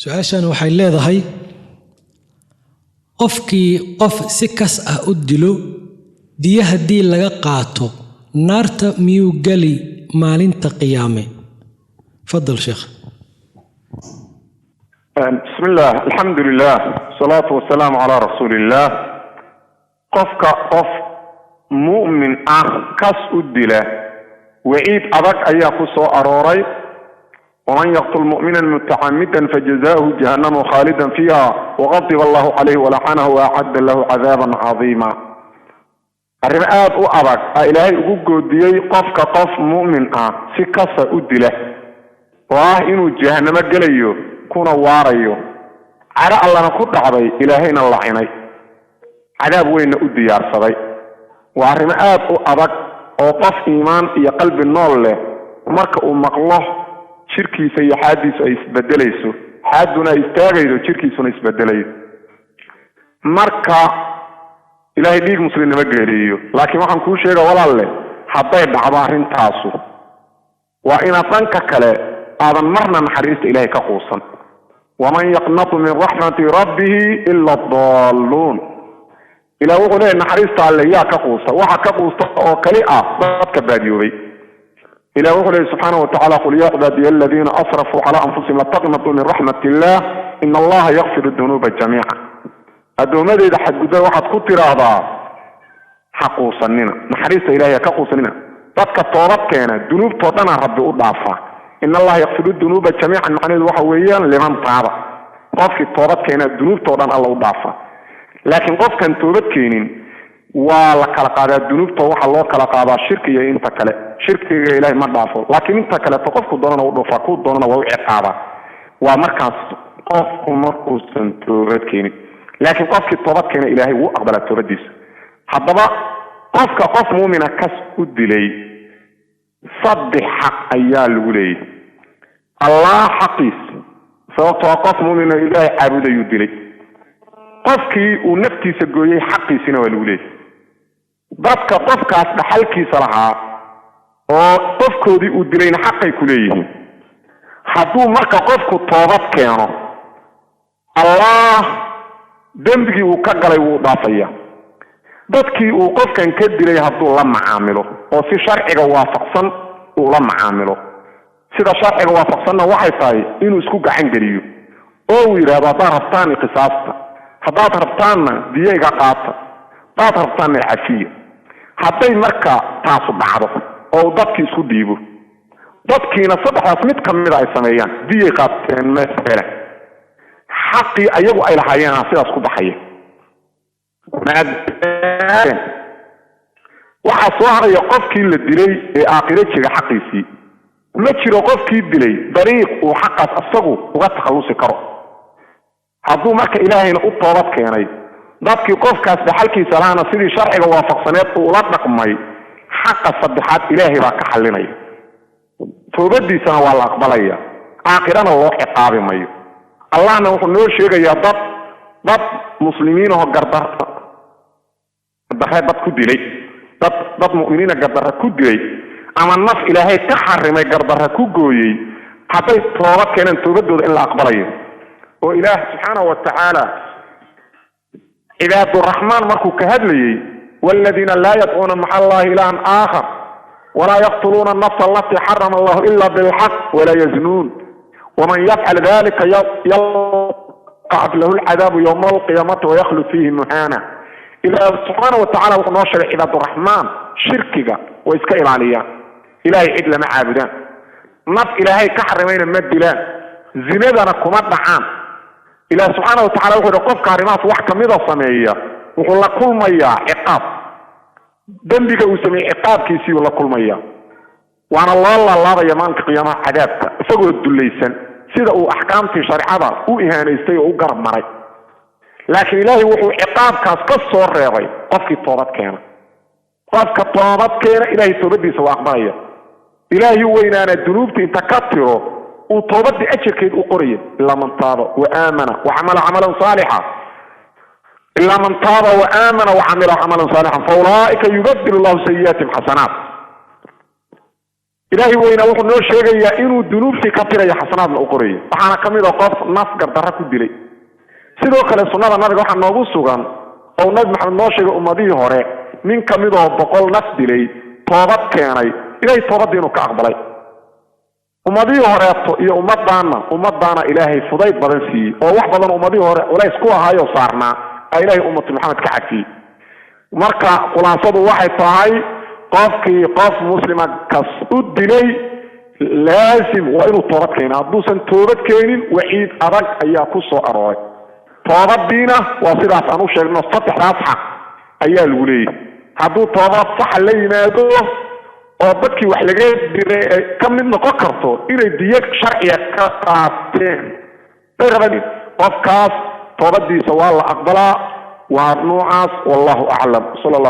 Su-aashan waxay leedahay: qofkii qof si kas ah u dilo, diyo haddii laga qaato, naarta miyuu geli maalinta qiyaame? Fadal, sheekh. Bismi illah, alxamdu lilah, wasalaatu wasalaamu calaa rasuuli illah. Qofka qof mu'min ah kas u dila, waciid adag ayaa ku soo arooray: "Waman yaqtul mu'mina mutacamidan fajazaؤuhu jahannamu khaalidan fiiha waqadiba allahu calayhi walacanahu waacadda lahu cadaaban cadiima." Arrimo aada u adag a Ilaahay ugu goodiyey qofka qof mu'min ah si kasa u dila, oo ah inuu jahanamo gelayo kuna waarayo, caro Allana ku dhacday, Ilaahayna lacinay, cadaab weynna u diyaarsaday. Waa arrimo aada u adag oo qof iimaan iyo qalbi nool leh marka uu maqlo jirkiisa iyo xaaddiisu ay isbedelayso, xaadduna ay istaagaydo, jirkiisuna isbedelayo. Marka Ilaahay dhiig muslimnimo geeriyo. Laakiin waxaan kuu sheega, walaalle, hadday dhacdo arrintaasu, waa inaad dhanka kale aadan marna naxariista Ilahay ka quusan. "Waman yaqnatu min raxmati rabbihi ila adaalluun." Ilah wuxuu leeyahy: naxariista Alle yaa ka quusta? Waxa ka quusta oo kali ah dadka baadiyoobay. Ilah wuxuu leeyahy subxaana wa tacala: "Qul ya cibaadiya aladiina asrafuu calaa anfusihim la taqnatuu min raxmat illah, ina Allaha yakfiru dunuuba jamiica." Addoommadeyda xadgudba waxaad ku tiraahdaa: ha quusanina, naxariista Ilahay ha ka quusanina. Dadka toobad keena dunuubtoo dhanaa Rabbi u dhaafaa. "In Allaha yakfiru dunuuba jamiican" macnaheedu waxa weeyaan liman taaba. Qofkii toobad keena dunuubtoo dhan Alla u dhaafaa. Laakiin qofkan toobad keenin waa la kala qaadaa dunuubta. Waxaa loo kala qaadaa shirki iyo inta kale. Shirkiga Ilahay ma dhaafo, laakiin inta kaleeto qofku doonana u dhufaa, ku doonana waa u ciqaabaa. Waa markaas qofku markuusan toobad keenin. Laakiin qofkii toobad keena, Ilaahay wuu aqbalaa toobadiisa. Haddaba qofka qof muumina kas u dilay, saddex xaq ayaa lagu leeyahy. Allah xaqiis, sababtoo qof muumino Ilaahay caabudayuu dilay. Qofkii uu naftiisa gooyey xaqiisina waa lagu leeyahy. Dadka qofkaas dhaxalkiisa lahaa oo qofkoodii uu dilayna xaqay ku leeyihiin. Hadduu marka qofku toobad keeno, Allah dembigii uu ka galay wuu dhaafaya. Dadkii uu qofkan ka dilay hadduu la macaamilo oo si sharciga waafaqsan uu la macaamilo, sida sharciga waafaqsanna waxay tahay inuu isku gacan geliyo oo uu yidhahdo: "Haddaad rabtaan qisaasta, haddaad rabtaanna diyo iga qaata, haddaad rabtaanna cafiya." Hadday marka taasu dhacdo oo uu dadkii isku dhiibo, dadkiina saddexdaas mid ka mida ay sameeyaan, diyay qaateen masalan, xaqii ayagu ay lahaayeen sidaas ku baxaya. Waxaa soo haraya qofkii la dilay ee aakhiro jira xaqiisii. Ma jiro qofkii dilay dariiq uu xaqaas isagu uga takhallusi karo. Hadduu marka Ilaahayna u toobad keenay, dadkii qofkaas dhaxalkiisa lahaana sidii sharciga waafaqsaneed uu ula dhaqmay, xaqa saddexaad Ilaahay baa ka xalinaya. Toobadiisana waa la aqbalaya, aakhirana loo ciqaabi mayo. Allahna wuxuu noo sheegayaa dad muslimiin ahoo gardarre dad ku dilay, dad mu'miniina gardarre ku dilay ama naf Ilaahay ka xarimay gardarre ku gooyey, hadday toobad keeneen toobadooda in la aqbalayo. Oo Ilaah subxaanahu wa tacaala cibaaduraxmaan markuu ka hadlayey: "Waladiina laa yadcuuna maca Allahi ilahan aakhar, walaa yaqtuluuna anafsa alatii xarama Allahu ila bilxaq, walaa yaznuun, waman yafcal dalika yalqac lahu lcadaabu yowma alqiyaamati wayaklud fiihi muhaana." Ilaah subxaana wa tacala wuxuu noo sheegay cibaaduraxmaan shirkiga way iska ilaaliyaan, Ilahay cid lama caabudaan, naf Ilaahay ka xarimayna ma dilaan, zinadana kuma dhacaan. Ilaah subxaana wa tacala wuxuu yihi: qofka arrimahaas wax kamida sameeya wuxuu la kulmayaa ciqaab, dembiga uu sameeyey ciqaabkiisiiyuu la kulmaya, waana loo laalaabaya maalinka qiyaamaha cadaabka isagoo dullaysan, sida uu axkaamtii shareecada u ihaanaystay oo u garab maray. Laakiin Ilaahay wuxuu ciqaabkaas ka soo reebay qofkii toobad keena. Qofka toobad keena, Ilaahay toobadiisa waa aqbalaya. Ilaahay weynaana dunuubta inta ka tiro uu toobadii ajarkeed u qoraya: "Ilaa man taaba wa aamana wa camala camalan saalixa, ilaa man taaba wa aamana wa camila camalan saalixan, fa ulaaika yubadilu Allahu sayi'aatihim xasanaat." Ilaahay weynaa wuxuu noo sheegayaa inuu dunuubtii ka tirayo, xasanaadna u qorayo. Waxaana ka mid a qof naf gardarra ku dilay. Sidoo kale sunnada nabiga waxaa noogu sugan oo Nabi Maxamed noo sheegay ummadihii hore nin ka mid oo 100 naf dilay toobad keenay, Ilaahay toobadii inuu ka aqbalay. Ummadihii horeeto iyo ummadaana Ilaahay fudayd badan siiyey, oo wax badan ummadihii hore culays ku ahaayoo saarnaa aa Ilaahay ummatu Maxamed ka cafiyey. Marka khulaasadu waxay tahay, qofkii qof muslima kas u dilay laasim waa inuu toobad keena. Hadduusan toobad keenin, waciid adag ayaa ku soo arooray. Toobadiina waa sidaas aan u sheegno, saddexdaas xaq ayaa lagu leeyahy. Hadduu toobad saxa la yimaado oo dadkii wax laga diray ay ka mid noqon karto inay diyo sharciga ka qaateen bay rabaan, qofkaas toobadiisa waa la aqbalaa. Waa noocaas, wallahu aclam. Sala.